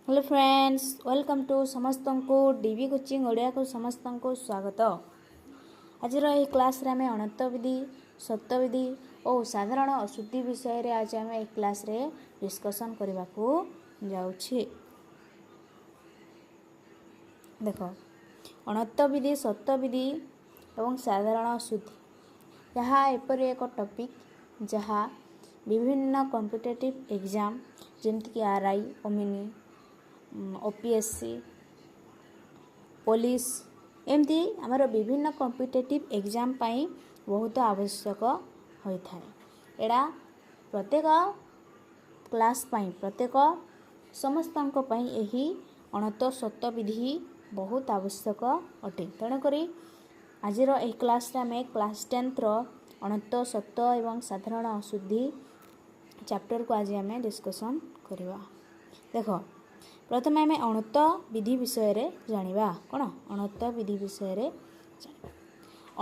Hello friends, welcome to ସମସ୍ତଙ୍କୁ ଡିବି coaching ଓଡ଼ିଆକୁ ସମସ୍ତଙ୍କୁ ସ୍ୱାଗତ। ଆଜିର ଏହି କ୍ଲାସ୍ରେ ଆମେ ଅଣତ୍ୱବିଧି, ସତ୍ୟବିଧି ଓ ସାଧାରଣ ଅଶୁଦ୍ଧି ବିଷୟରେ ଆଜି ଆମେ ଏହି କ୍ଲାସ୍ରେ ଡିସ୍କସନ୍ କରିବାକୁ ଯାଉଛି। ଦେଖ, ଅଣତ୍ୱବିଧି, ସତ୍ୟବିଧି ଏବଂ ସାଧାରଣ ଅଶୁଦ୍ଧି ଏହା ଏପରି ଏକ ଟପିକ୍ ଯାହା ବିଭିନ୍ନ କମ୍ପିଟେଟିଭ୍ ଏକ୍ଜାମ୍ ଯେମିତିକି ଆର୍ I, Amini, O P S C, police, ଏମିତି ଆମର ବିଭିନ୍ନ କମ୍ପିଟେଟିଭ୍ ଏକ୍ଜାମ୍ ପାଇଁ ବହୁତ ଆବଶ୍ୟକ ହୋଇଥାଏ। ଏଇଟା ପ୍ରତ୍ୟେକ କ୍ଲାସ୍ ପାଇଁ, ପ୍ରତ୍ୟେକ ସମସ୍ତଙ୍କ ପାଇଁ ଏହି ଅଣତ୍ୱ ବିଧି ବହୁତ ଆବଶ୍ୟକ ଅଟେ। ତେଣୁକରି ଆଜିର ଏହି କ୍ଲାସ୍ରେ ଆମେ କ୍ଲାସ୍ ଟେନ୍ଥର ଅଣତ୍ୱ, ସତ୍ୟ ଏବଂ ସାଧାରଣ ଅଶୁଦ୍ଧି ଚାପ୍ଟରକୁ ଆଜି ଆମେ ଡିସ୍କସନ୍ କରିବା। ଦେଖ, ପ୍ରଥମେ ଆମେ ଅଣତ୍ୱ ବିଧି ବିଷୟରେ ଜାଣିବା। କ'ଣ ଅଣତ୍ୱ ବିଧି ବିଷୟରେ ଜାଣିବା?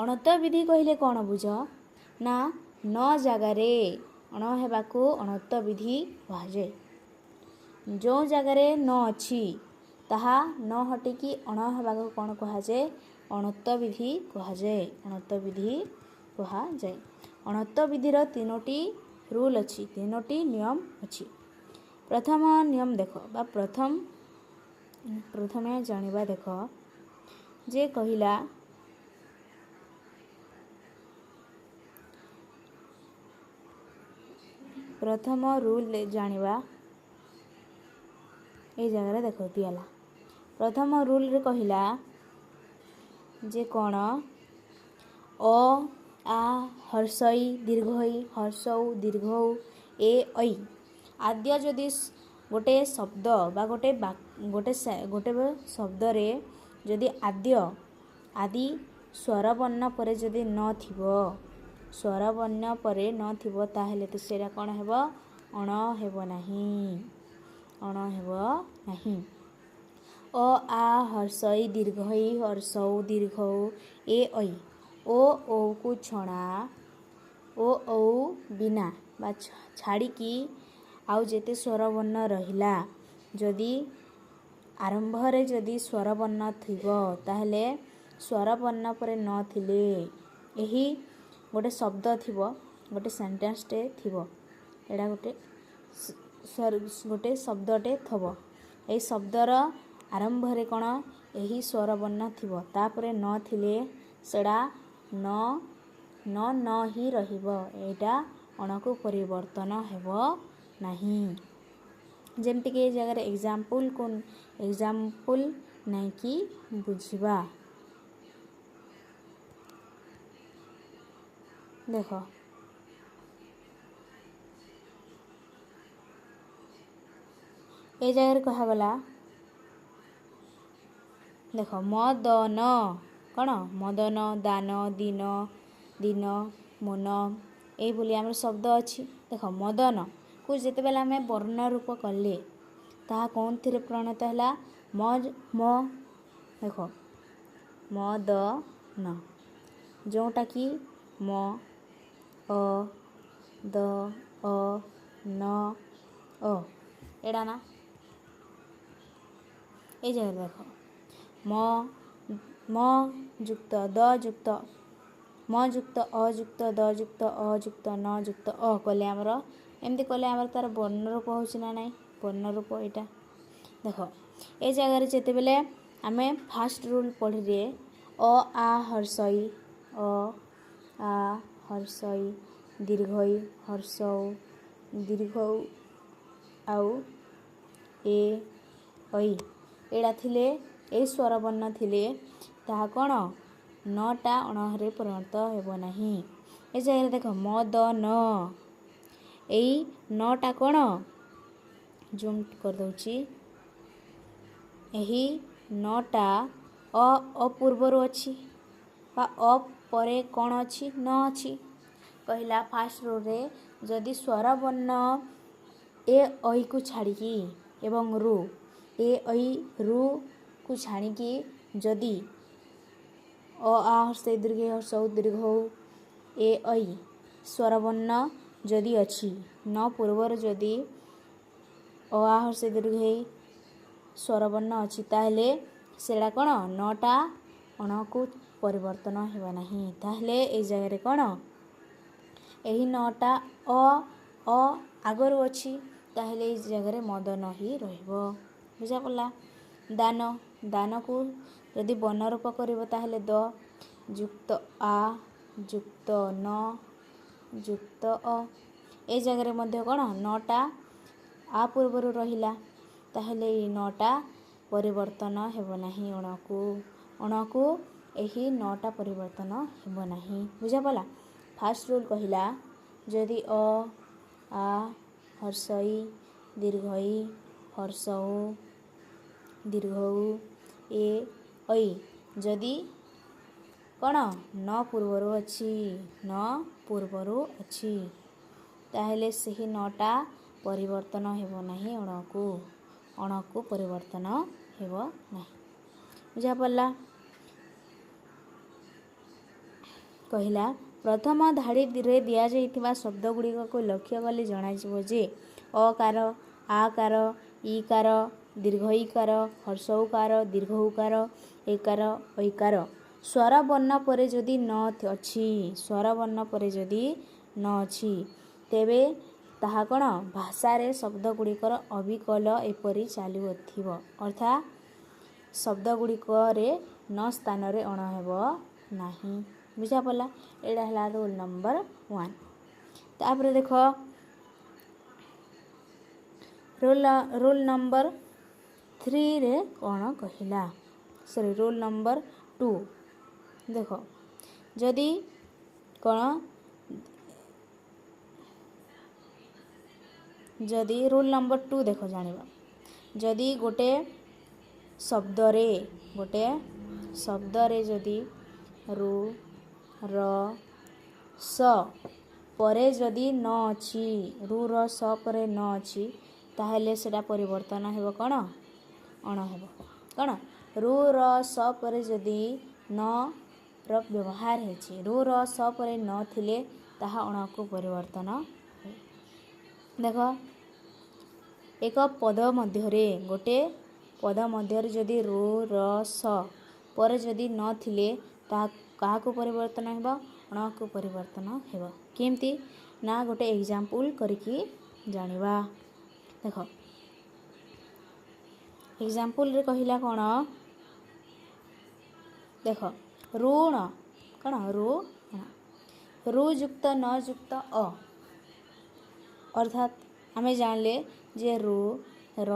ଅଣତ୍ୱ ବିଧି କହିଲେ କ'ଣ ବୁଝ ନା, ନ ଜାଗାରେ ଅଣ ହେବାକୁ ଅଣତ୍ୱ ବିଧି କୁହାଯାଏ। ଯେଉଁ ଜାଗାରେ ନ ଅଛି, ତାହା ନ ହଟିକି ଅଣ ହେବାକୁ କ'ଣ କୁହାଯାଏ? ଅଣତ୍ୱ ବିଧି କୁହାଯାଏ। ଅଣତ୍ୱ ବିଧି କୁହାଯାଏ। ଅଣତ୍ୱ ବିଧିର ତିନୋଟି ରୁଲ୍ ଅଛି, ତିନୋଟି ନିୟମ ଅଛି। ପ୍ରଥମ ନିୟମ ଦେଖ ବା ପ୍ରଥମେ ଜାଣିବା। ଦେଖ ଯେ କହିଲା, ପ୍ରଥମ ରୁଲ୍ ଜାଣିବା। ଏଇ ଜାଗାରେ ଦେଖ ଦିଆଲା। ପ୍ରଥମ ରୁଲ୍ରେ କହିଲା ଯେ କ'ଣ, ଅ ଆ ହର୍ଷଇ ଦୀର୍ଘଇ ହର୍ଷଉ ଦୀର୍ଘଉ ଏ ଐ ଆଦ୍ୟ ଯଦି ଗୋଟେ ଶବ୍ଦ ବା ଗୋଟେ ଶବ୍ଦରେ ଯଦି ଆଦ୍ୟ ଆଦି ସ୍ୱରବର୍ଣ୍ଣ ପରେ ଯଦି ନଥିବ, ସ୍ୱରବର୍ଣ୍ଣ ପରେ ନଥିବ, ତାହେଲେ ତ ସେଇଟା କ'ଣ ହେବ? ଅଣ ହେବ ନାହିଁ, ଅଣ ହେବ ନାହିଁ। ଅ ଆ ହର୍ଷଇ ଦୀର୍ଘଇ ହର୍ଷଉ ଦୀର୍ଘଉ ଏ ଐ, ଓ ଓକୁ ଛଣା, ଓ ଔ ବିନା ବା ଛାଡ଼ିକି ଆଉ ଯେତେ ସ୍ୱରବର୍ଣ୍ଣ ରହିଲା, ଯଦି ଆରମ୍ଭରେ ଯଦି ସ୍ୱରବର୍ଣ୍ଣ ଥିବ, ତାହେଲେ ସ୍ୱରବର୍ଣ୍ଣ ପରେ ନଥିଲେ ଏହି ଗୋଟେ ଶବ୍ଦ ଥିବ, ଗୋଟେ ସେଣ୍ଟେନ୍ସଟେ ଥିବ, ଏଇଟା ଗୋଟେ ଶବ୍ଦଟେ ଥିବ, ଏଇ ଶବ୍ଦର ଆରମ୍ଭରେ କ'ଣ ଏହି ସ୍ୱରବର୍ଣ୍ଣ ଥିବ, ତାପରେ ନଥିଲେ ସେଟା ନ ନ ନ ହିଁ ରହିବ। ଏଇଟା ଅଣକୁ ପରିବର୍ତ୍ତନ ହେବ ନାହିଁ। ଯେମିତିକି ଏ ଜାଗାରେ ଏକ୍ଜାମ୍ପଲ୍ ନେଇକି ବୁଝିବା। ଦେଖ, ଏ ଜାଗାରେ କୁହାଗଲା, ଦେଖ, ମଦନ କ'ଣ, ମଦନ, ଦାନ, ଦିନ, ଦିନ, ମୁନ, ଏଇଭଳି ଆମର ଶବ୍ଦ ଅଛି। ଦେଖ, ମଦନକୁ ଯେତେବେଳେ ଆମେ ବର୍ଣ୍ଣ ରୂପ କଲେ, ତାହା କେଉଁଥିରେ ପରିଣତ ହେଲା? ମ ମ ଦେଖ, ମ ଦ ନ, ଯେଉଁଟାକି ମ ଅ ଦ ଅ ନ ଅ, ଏଇଟା ନା? ଏଇ ଜାଗାରେ ଦେଖ, ମ ମ ଯୁକ୍ତ ଦ ଯୁକ୍ତ ମ ଯୁକ୍ତ ଅ ଯୁକ୍ତ ଦ ଯୁକ୍ତ ଅ ଯୁକ୍ତ ନ ଯୁକ୍ତ ଅ କଲେ, ଆମର ଏମିତି କଲେ ଆମର ତା'ର ବର୍ଣ୍ଣ ରୂପ ହେଉଛି ନା ନାହିଁ? ବର୍ଣ୍ଣ ରୂପ ଏଇଟା। ଦେଖ, ଏ ଜାଗାରେ ଯେତେବେଳେ ଆମେ ଫାଷ୍ଟ ରୁଲ୍ ପଢ଼ିଲେ, ଅ ଆ ହର୍ଷଇ, ଅ ଆ ହର୍ଷଇ ଦୀର୍ଘଇ ହର୍ଷଉ ଦୀର୍ଘଉ ଆଉ ଏ ଐ, ଏଇଟା ଥିଲେ, ଏଇ ସ୍ୱରବର୍ଣ୍ଣ ଥିଲେ, ତାହା କ'ଣ ନଟା ଅଣରେ ପରିଣତ ହେବ ନାହିଁ। ଏ ଜାଗାରେ ଦେଖ, ମ ଦ ନ, ଏଇ ନଟା କ'ଣ, ଜୁମ୍ କରିଦେଉଛି, ଏହି ନଟା ଅ ଅ ପୂର୍ବରୁ ଅଛି ବା ଅ ପରେ କ'ଣ ଅଛି? ନ ଅଛି। କହିଲା ଫାଷ୍ଟ ରୋରେ ଯଦି ସ୍ୱରବର୍ଣ୍ଣ ଏ ଐକୁ ଛାଡ଼ିକି ଏବଂ ରୁ, ଏ ଐ ରୁକୁ ଛାଣିକି ଯଦି ଅ ଆ ହର୍ଷଇ ଦୀର୍ଘ ହର୍ଷଉ ଦୀର୍ଘ ଏ ଐ ସ୍ୱରବର୍ଣ୍ଣ ଯଦି ଅଛି, ନ ପୂର୍ବରୁ ଯଦି ଅ ଆ ହର୍ଷଇ ଦୀର୍ଘ ସ୍ୱରବର୍ଣ୍ଣ ଅଛି, ତାହେଲେ ସେଇଟା କ'ଣ ନଟା ଅଣକୁ ପରିବର୍ତ୍ତନ ହେବ ନାହିଁ। ତାହେଲେ ଏଇ ଜାଗାରେ କ'ଣ ଏହି ନଟା ଅ ଅ ଆଗରୁ ଅଛି, ତାହେଲେ ଏଇ ଜାଗାରେ ମଦନ ହିଁ ରହିବ। ବୁଝା ପଡ଼ିଲା? ଦାନ, ଦାନକୁ ଯଦି ବର୍ଣ୍ଣ ରୂପ କରିବ ତାହେଲେ ଦ ଯୁକ୍ତ ଆ ଯୁକ୍ତ ନ ଯୁକ୍ତ ଅ। ଏ ଜାଗାରେ ମଧ୍ୟ କ'ଣ ନଟା ଆ ପୂର୍ବରୁ ରହିଲା, ତାହେଲେ ଏଇ ନଟା ପରିବର୍ତ୍ତନ ହେବ ନାହିଁ ଅଣକୁ। ଅଣକୁ ଏହି ନଟା ପରିବର୍ତ୍ତନ ହେବ ନାହିଁ। ବୁଝା ପଡ଼ିଲା? ଫାର୍ଷ୍ଟ ରୁଲ୍ କହିଲା ଯଦି ଅ ଆ ହର୍ଷଇ ଦୀର୍ଘଇ ହର୍ଷଉ ଦୀର୍ଘଉ ଏ ଐ ଯଦି କ'ଣ ନ ପୂର୍ବରୁ ଅଛି, ନ ପୂର୍ବରୁ ଅଛି, ତାହେଲେ ସେହି ନଟା ପରିବର୍ତ୍ତନ ହେବ ନାହିଁ ଅଣକୁ। ଅଣକୁ ପରିବର୍ତ୍ତନ ହେବ ନାହିଁ। ବୁଝା ପଡ଼ିଲା? କହିଲା ପ୍ରଥମ ଧାଡ଼ିରେ ଦିଆଯାଇଥିବା ଶବ୍ଦ ଗୁଡ଼ିକକୁ ଲକ୍ଷ୍ୟ କଲେ ଜଣାଯିବ ଯେ ଅକାର, ଆକାର, ଇକାର, ଦୀର୍ଘ ଇକାର, ହର୍ଷ ଉକାର, ଦୀର୍ଘ ଉକାର, ଏକାର, ଐକାର ସ୍ୱରବର୍ଣ୍ଣ ପରେ ଯଦି ନ ଅଛି, ସ୍ୱରବର୍ଣ୍ଣ ପରେ ଯଦି ନ ଅଛି, ତେବେ ତାହା କ'ଣ ଭାଷାରେ ଶବ୍ଦ ଗୁଡ଼ିକର ଅବିକଳ ଏପରି ଚାଲୁଥିବ, ଅର୍ଥାତ୍ ଶବ୍ଦ ଗୁଡ଼ିକରେ ନ ସ୍ଥାନରେ ଅଣ ହେବ ନାହିଁ। ବୁଝା ପଡ଼ିଲା? ଏଇଟା ହେଲା ରୋଲ୍ ନମ୍ବର 1। ତାପରେ ଦେଖ ରୋଲ୍ ନମ୍ବର 3ରେ କ'ଣ କହିଲା, ସରି ରୋଲ୍ ନମ୍ବର 2 ଦେଖ। ଯଦି କ'ଣ ଯଦି ରୋଲ୍ ନମ୍ବର 2 ଦେଖ ଜାଣିବା, ଯଦି ଗୋଟେ ଶବ୍ଦରେ, ଗୋଟେ ଶବ୍ଦରେ ଯଦି ରୁ ର ସ ପରେ ଯଦି ନ ଅଛି, ରୁ ର ସ ପରେ ନ ଅଛି, ତାହେଲେ ସେଇଟା ପରିବର୍ତ୍ତନ ହେବ କ'ଣ ଅଣ ହେବ। କ'ଣ ରୁ ର ସ ପରେ ଯଦି ନ ର ବ୍ୟବହାର ହେଇଛି, ରୁ ର ସ ପରେ ନ ଥିଲେ ତାହା ଅଣକୁ ପରିବର୍ତ୍ତନ ହୁଏ। ଦେଖ ଏକ ପଦ ମଧ୍ୟରେ, ଗୋଟେ ପଦ ମଧ୍ୟରେ ଯଦି ରୁ ର ସ ପରେ ଯଦି ନଥିଲେ ତାହା କାହାକୁ ପରିବର୍ତ୍ତନ ହେବ? ଅଣକୁ ପରିବର୍ତ୍ତନ ହେବ। କେମିତି ନା ଗୋଟେ ଏକ୍ଜାମ୍ପଲ୍ କରିକି ଜାଣିବା। ଦେଖ ଏକ୍ଜାମ୍ପଲ୍ରେ କହିଲା କ'ଣ, ଦେଖ ଋଣ, କ'ଣ ଋଣ, ରୁ ଯୁକ୍ତ ନ ଯୁକ୍ତ ଅ, ଅର୍ଥାତ୍ ଆମେ ଜାଣିଲେ ଯେ ରୁ ର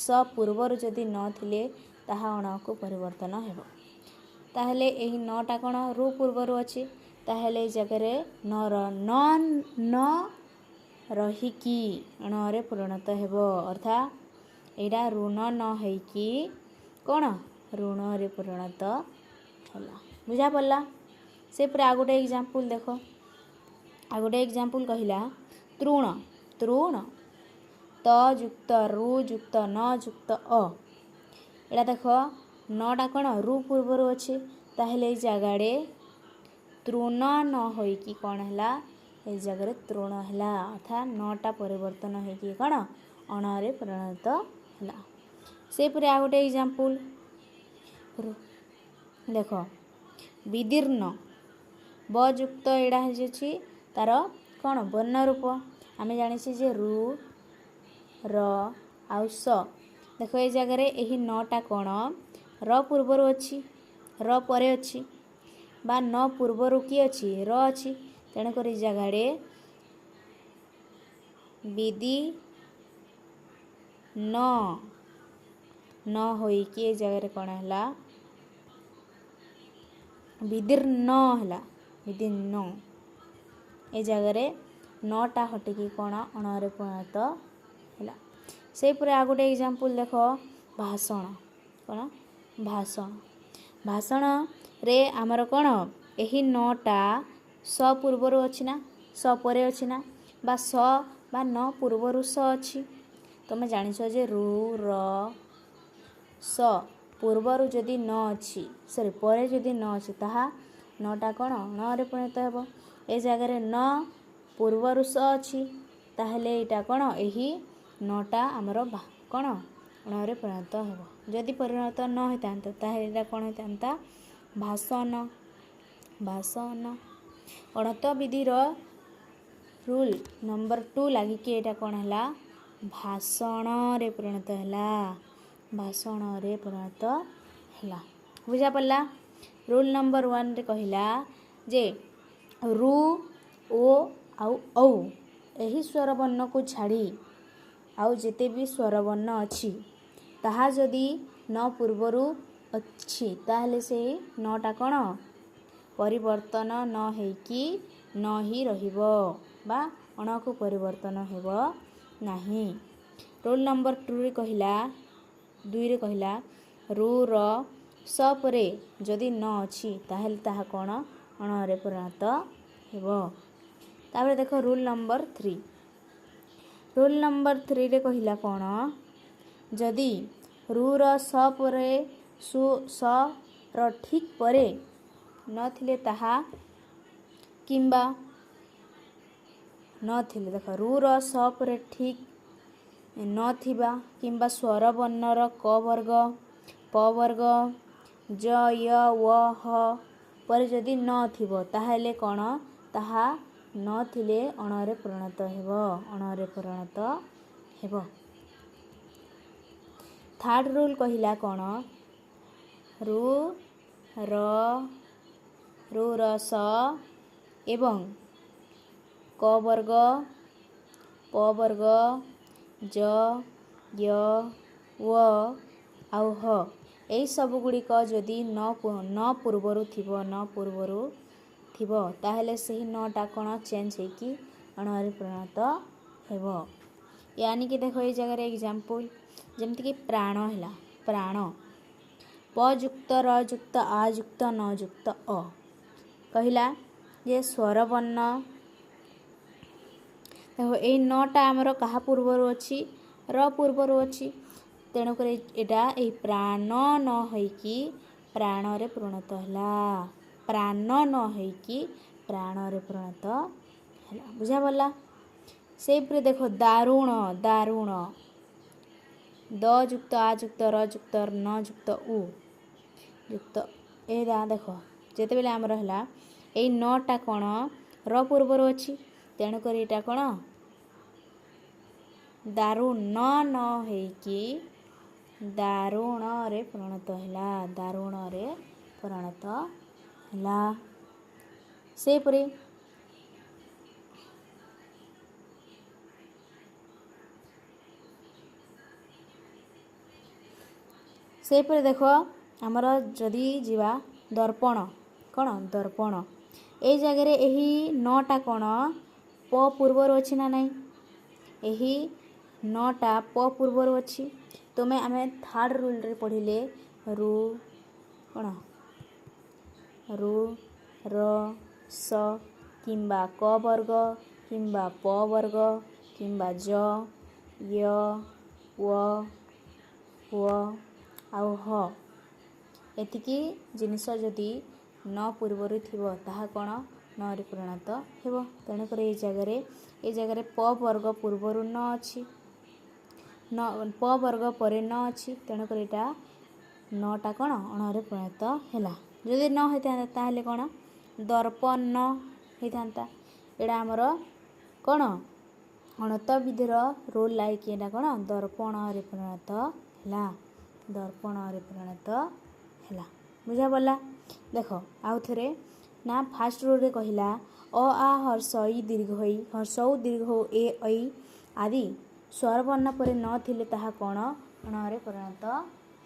ସ ପୂର୍ବରୁ ଯଦି ନଥିଲେ ତାହା ଅଣକୁ ପରିବର୍ତ୍ତନ ହେବ। ତାହେଲେ ଏହି ନଟା କ'ଣ ରୁ ପୂର୍ବରୁ ଅଛି, ତାହେଲେ ଏଇ ଜାଗାରେ ନ ର ନ ନ ରହିକି ଣରେ ପରିଣତ ହେବ, ଅର୍ଥାତ୍ ଏଇଟା ଋଣ ନ ହେଇକି କ'ଣ ଋଣରେ ପରିଣତ ହେଲା। ବୁଝା ପଡ଼ିଲା? ସେପରି ଆଉ ଗୋଟେ ଏକ୍ଜାମ୍ପଲ୍ ଦେଖ। ଆଉ ଗୋଟେ ଏକ୍ଜାମ୍ପଲ୍ କହିଲା ତୃଣ, ତୃଣ ତ ଯୁକ୍ତ ରୁ ଯୁକ୍ତ ନ ଯୁକ୍ତ ଅ। ଏଇଟା ଦେଖ ନଟା କ'ଣ ରୁ ପୂର୍ବରୁ ଅଛି, ତାହେଲେ ଏଇ ଜାଗାରେ ତୃଣ ନ ହୋଇକି କ'ଣ ହେଲା, ଏଇ ଜାଗାରେ ତୃଣ ହେଲା, ଅର୍ଥାତ୍ ନଟା ପରିବର୍ତ୍ତନ ହେଇକି କ'ଣ ଅଣରେ ପରିଣତ ହେଲା। ସେପରି ଆଉ ଗୋଟେ ଏକ୍ଜାମ୍ପଲ୍ ଦେଖ ବିଦୀର୍ଣ୍ଣ, ବ ଯୁକ୍ତ ଏଇଟା ହେଇଯାଉଛି ତାର କ'ଣ ବର୍ଣ୍ଣ ରୂପ। ଆମେ ଜାଣିଛେ ଯେ ରୁ ର ଆଉ ସ। ଦେଖ ଏଇ ଜାଗାରେ ଏହି ନଟା କ'ଣ ର ପୂର୍ବରୁ ଅଛି, ର ପରେ ଅଛି, ବା ନ ପୂର୍ବରୁ କିଏ ଅଛି ର ଅଛି, ତେଣୁକରି ଏ ଜାଗାରେ ବିଦି ନ ନ ହୋଇକି ଏ ଜାଗାରେ କ'ଣ ହେଲା ବିଦୀର୍ଣ୍ଣ ହେଲା, ବିଦୀର୍ଣ୍ଣ। ଏ ଜାଗାରେ ନଟା ହଟିକି କ'ଣ ଅଣରେ ପରିଣତ ହେଲା। ସେହିପରି ଆଉ ଗୋଟେ ଏକ୍ଜାମ୍ପଲ୍ ଦେଖ ଭାଷଣ, କ'ଣ ଭାଷଣ, ଭାଷଣରେ ଆମର କ'ଣ ଏହି ନଟା ସ ପୂର୍ବରୁ ଅଛି ନା ସ ପରେ ଅଛି ନା, ବା ସ ବା ନ ପୂର୍ବରୁ ସ ଅଛି। ତୁମେ ଜାଣିଛ ଯେ ରୁ ର ସ ପୂର୍ବରୁ ଯଦି ନ ଅଛି, ସରି ପରେ ଯଦି ନ ଅଛି, ତାହା ନଟା କ'ଣ ଣରେ ପରିଣତ ହେବ। ଏ ଜାଗାରେ ନ ପୂର୍ବରୁ ସ ଅଛି, ତାହେଲେ ଏଇଟା କ'ଣ ଏହି ନଟା ଆମର କ'ଣ ଅଣରେ ପରିଣତ ହେବ। ଯଦି ପରିଣତ ନ ହୋଇଥାନ୍ତା, ତାହେଲେ ଏଇଟା କ'ଣ ହେଇଥାନ୍ତା? ଭାଷଣ, ଭାଷଣ। ଅଣତ ବିଧିର ରୁଲ୍ ନମ୍ବର 2 ଲାଗିକି ଏଇଟା କ'ଣ ହେଲା? ଭାଷଣରେ ପରିଣତ ହେଲା, ଭାଷଣରେ ପରିଣତ ହେଲା। ବୁଝା ପଡ଼ିଲା? ରୁଲ୍ ନମ୍ବର 1ରେ କହିଲା ଯେ ରୁ, ଓ ଆଉ ଔ ଏହି ସ୍ୱରବର୍ଣ୍ଣକୁ ଛାଡ଼ି ଆଉ ଯେତେ ବି ସ୍ୱରବର୍ଣ୍ଣ ଅଛି, ତାହା ଯଦି ନ ପୂର୍ବରୁ ଅଛି, ତାହେଲେ ସେଇ ନଟା କ'ଣ ପରିବର୍ତ୍ତନ ନ ହେଇକି ନ ହିଁ ରହିବ ବା ଅଣକୁ ପରିବର୍ତ୍ତନ ହେବ ନାହିଁ। ରୋଲ୍ ନମ୍ବର 2ରେ କହିଲା, 2ରେ କହିଲା, ରୁ ର ସ ପରେ ଯଦି ନ ଅଛି, ତାହେଲେ ତାହା କ'ଣ ଅଣରେ ପରିଣତ ହେବ। ତାପରେ ଦେଖ ରୁଲ୍ ନମ୍ବର 3। ରୁଲ୍ ନମ୍ବର 3ରେ କହିଲା କ'ଣ? ଯଦି ରୁର ସ ପରେ ସୁ ସ ର ଠିକ୍ ପରେ ନଥିଲେ ତାହା କିମ୍ବା ନଥିଲେ, ଦେଖ, ରୁର ସ ପରେ ଠିକ୍ ନଥିବା କିମ୍ବା ସ୍ୱରବର୍ଣ୍ଣର କ ବର୍ଗ, ପ ବର୍ଗ, ଜ, ୟ, ୱ, ହ ପରେ ଯଦି ନଥିବ, ତାହେଲେ କ'ଣ ତାହା ନଥିଲେ ଅଣରେ ପରିଣତ ହେବ, ଅଣରେ ପରିଣତ ହେବ। ଥାର୍ଡ଼ ରୁଲ୍ କହିଲା କ'ଣ? ରୁ ର, ରୁ ର ସ ଏବଂ କ ବର୍ଗ, ପ ବର୍ଗ, ଜ, ୟ, ୱ ଆଉ ହ ଏଇ ସବୁ ଗୁଡ଼ିକ ଯଦି ନ ପୂର୍ବରୁ ଥିବ, ନ ପୂର୍ବରୁ ଥିବ, ତାହେଲେ ସେହି ନଟା କ'ଣ ଚେଞ୍ଜ ହେଇକି ଅଣରେ ପରିଣତ ହେବ। ୟାନିକି ଦେଖ, ଏଇ ଜାଗାରେ ଏକ୍ଜାମ୍ପଲ୍ ଯେମିତିକି ପ୍ରାଣ ହେଲା। ପ୍ରାଣ, ପ ଯୁକ୍ତ ର ଯୁକ୍ତ ଆ ଯୁକ୍ତ ନ ଯୁକ୍ତ ଅ। କହିଲା ଯେ ସ୍ୱରବର୍ଣ୍ଣ, ଦେଖ, ଏଇ ନଟା ଆମର କାହା ପୂର୍ବରୁ ଅଛି? ର ପୂର୍ବରୁ ଅଛି। ତେଣୁକରି ଏଇଟା ଏଇ ପ୍ରାଣ ନ ହେଇକି ପ୍ରାଣରେ ପରିଣତ ହେଲା। ପ୍ରାଣ ନ ହେଇକି ପ୍ରାଣରେ ପରିଣତ ହେଲା। ବୁଝା ପଡ଼ିଲା? ସେହିପରି ଦେଖ ଦାରୁଣ। ଦାରୁଣ, ଦ ଯୁକ୍ତ ଆ ଯୁକ୍ତ ର ଯୁକ୍ତ ନ ଯୁକ୍ତ ଉ ଯୁକ୍ତ ଏ ଦା। ଦେଖ, ଯେତେବେଳେ ଆମର ହେଲା ଏଇ ନଟା କ'ଣ ର ପୂର୍ବରୁ ଅଛି, ତେଣୁକରି ଏଇଟା କ'ଣ ଦାରୁଣ ନ ହେଇକି ଦାରୁଣରେ ପରିଣତ ହେଲା, ଦାରୁଣରେ ପରିଣତ ହେଲା। ସେହିପରି ଦେଖ, ଆମର ଯଦି ଯିବା ଦର୍ପଣ। କ'ଣ ଦର୍ପଣ? ଏଇ ଜାଗାରେ ଏହି ନଟା କ'ଣ ପ ପୂର୍ବରୁ ଅଛି ନା ନାହିଁ? ଏହି ନଟା ପ ପୂର୍ବରୁ ଅଛି। ତୁମେ ଆମେ ଥାର୍ଡ଼ ରୁଲ୍ରେ ପଢ଼ିଲେ ରୁ କ'ଣ ରୁ ର ସ କିମ୍ବା କ ବର୍ଗ କିମ୍ବା ପ ବର୍ଗ କିମ୍ବା ଜ, ୟ, ୱ ଆଉ ହ ଏତିକି ଜିନିଷ ଯଦି ନ ପୂର୍ବରୁ ଥିବ, ତାହା କ'ଣ ନରେ ପରିଣତ ହେବ। ତେଣୁକରି ଏଇ ଜାଗାରେ ପ ବର୍ଗ ପୂର୍ବରୁ ନ ଅଛି, ନ ପ ବର୍ଗ ପରେ ନ ଅଛି, ତେଣୁକରି ଏଇଟା ନଟା କ'ଣ ଅଣରେ ପରିଣତ ହେଲା। ଯଦି ନ ହେଇଥାନ୍ତା, ତାହେଲେ କ'ଣ ଦର୍ପଣ ହେଇଥାନ୍ତା। ଏଇଟା ଆମର କ'ଣ ଅଣତ ବିଧିର ରୋଲ୍ ଲାଗିକି ଏଇଟା କ'ଣ ଦର୍ପଣରେ ପରିଣତ ହେଲା, ଦର୍ପଣରେ ପରିଣତ ହେଲା। ବୁଝା ପଡ଼ିଲା? ଦେଖ ଆଉ ଥରେ ନା, ଫାଷ୍ଟ ରୁଲ୍ରେ କହିଲା ଅ ଆ ହର୍ଷ ଇ ଦୀର୍ଘ ଇ ହର୍ଷ ଉ ଦୀର୍ଘ ଏ ଐ ଆଦି ସ୍ୱରବର୍ଣ୍ଣ ପରେ ନଥିଲେ ତାହା କ'ଣ ଅଣରେ ପରିଣତ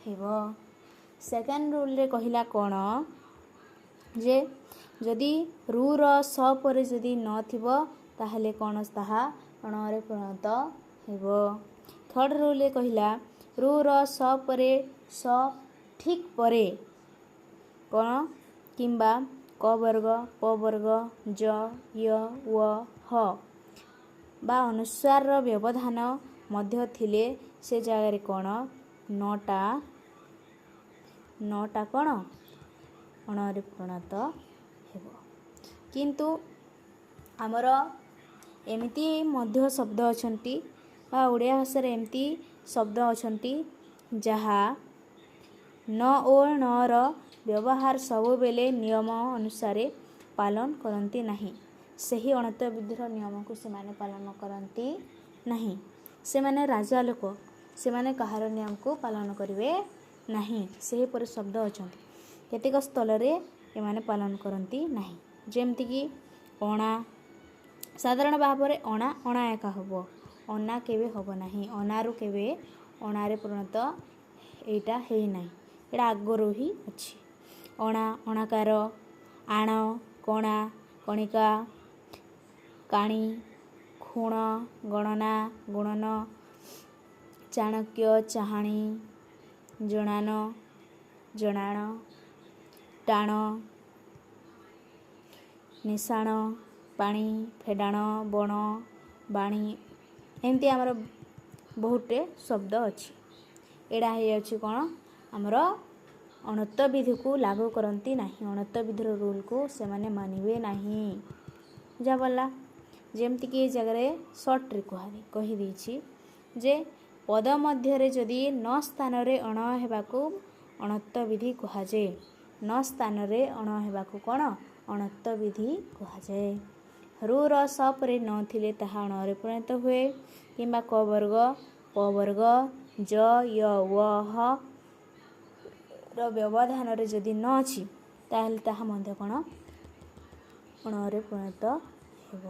ହେବ। ସେକେଣ୍ଡ ରୁଲ୍ରେ କହିଲା କ'ଣ ଯେ ଯଦି ରୁର ସ ପରେ ଯଦି ନଥିବ, ତାହେଲେ କ'ଣ ତାହା ଅଣରେ ପରିଣତ ହେବ। ଥର୍ଡ଼ ରୁଲ୍ରେ କହିଲା ରୁର ସ ପରେ, ସ ଠିକ୍ ପରେ କ'ଣ କିମ୍ବା କ ବର୍ଗ, ପ ବର୍ଗ, ଜ, ୟ, ୱ, ହ ବା ଅନୁସ୍ୱାରର ବ୍ୟବଧାନ ମଧ୍ୟ ଥିଲେ ସେ ଜାଗାରେ କ'ଣ ନଟା କ'ଣ ଅଣରେ ପରିଣତ ହେବ। କିନ୍ତୁ ଆମର ଏମିତି ମଧ୍ୟ ଶବ୍ଦ ଅଛନ୍ତି ବା ଓଡ଼ିଆ ଭାଷାରେ ଏମିତି ଶବ୍ଦ ଅଛନ୍ତି ଯାହା ନ ଓ ଣର ବ୍ୟବହାର ସବୁବେଳେ ନିୟମ ଅନୁସାରେ ପାଳନ କରନ୍ତି ନାହିଁ। ସେହି ଅଣତ୍ଵ ବିଧିର ନିୟମକୁ ସେମାନେ ପାଳନ କରନ୍ତି ନାହିଁ। ସେମାନେ ରାଜା ଲୋକ, ସେମାନେ କାହାର ନିୟମକୁ ପାଳନ କରିବେ ନାହିଁ। ସେହିପରି ଶବ୍ଦ ଅଛନ୍ତି, କେତେକ ସ୍ଥଳରେ ଏମାନେ ପାଳନ କରନ୍ତି ନାହିଁ। ଯେମିତିକି ଅଣା, ସାଧାରଣ ଭାବରେ ଅଣା ଅଣା ଏକା ହେବ, ଅନା କେବେ ହେବ ନାହିଁ। ଅନାରୁ କେବେ ଅଣାରେ ପରିଣତ ଏଇଟା ହେଇନାହିଁ, ଏଇଟା ଆଗରୁ ହିଁ ଅଛି। ଅଣା, ଅଣାକାର, ଆଣ, କଣା, କଣିକା, କାଣି, ଖୁଣ, ଗଣନା, ଗୁଣନ, ଚାଣକ୍ୟ, ଚାହାଣୀ, ଜଣାନ, ଜଣାଣ, ଟାଣ, ନିଶାଣ, ପାଣି, ଫେଡ଼ାଣ, ବଣ, ବାଣୀ। ଏମିତି ଆମର ବହୁଟେ ଶବ୍ଦ ଅଛି। ଏଇଟା ହେଇଯାଉଛି କ'ଣ? ଆମର ଅଣତ୍ଵ ବିଧିକୁ ଲାଗୁ କରନ୍ତି ନାହିଁ। ଅଣତ୍ଵ ବିଧିର ରୁଲ୍କୁ ସେମାନେ ମାନିବେ ନାହିଁ। ବୁଝାପଡ଼ିଲା? ଯେମିତିକି ଏ ଜାଗାରେ ସର୍ଟରେ କହିଦେଇଛି ଯେ ପଦ ମଧ୍ୟରେ ଯଦି ନ ସ୍ଥାନରେ ଅଣ ହେବାକୁ ଅଣତ୍ଵ ବିଧି କୁହାଯାଏ। ନ ସ୍ଥାନରେ ଅଣ ହେବାକୁ କ'ଣ? ଅଣତ୍ଵ ବିଧି କୁହାଯାଏ। ରୁ, ର, ସ ପରେ ନ ଥିଲେ ତାହା ଅଣରେ ପରିଣତ ହୁଏ, କିମ୍ବା କ ବର୍ଗ, ପ ବର୍ଗ, ଜ, ୟ, ୱ, ହ ର ବ୍ୟବଧାନରେ ଯଦି ନ ଅଛି, ତାହେଲେ ତାହା ମଧ୍ୟ କ'ଣ? ଅଣରେ ପରିଣତ ହେବ।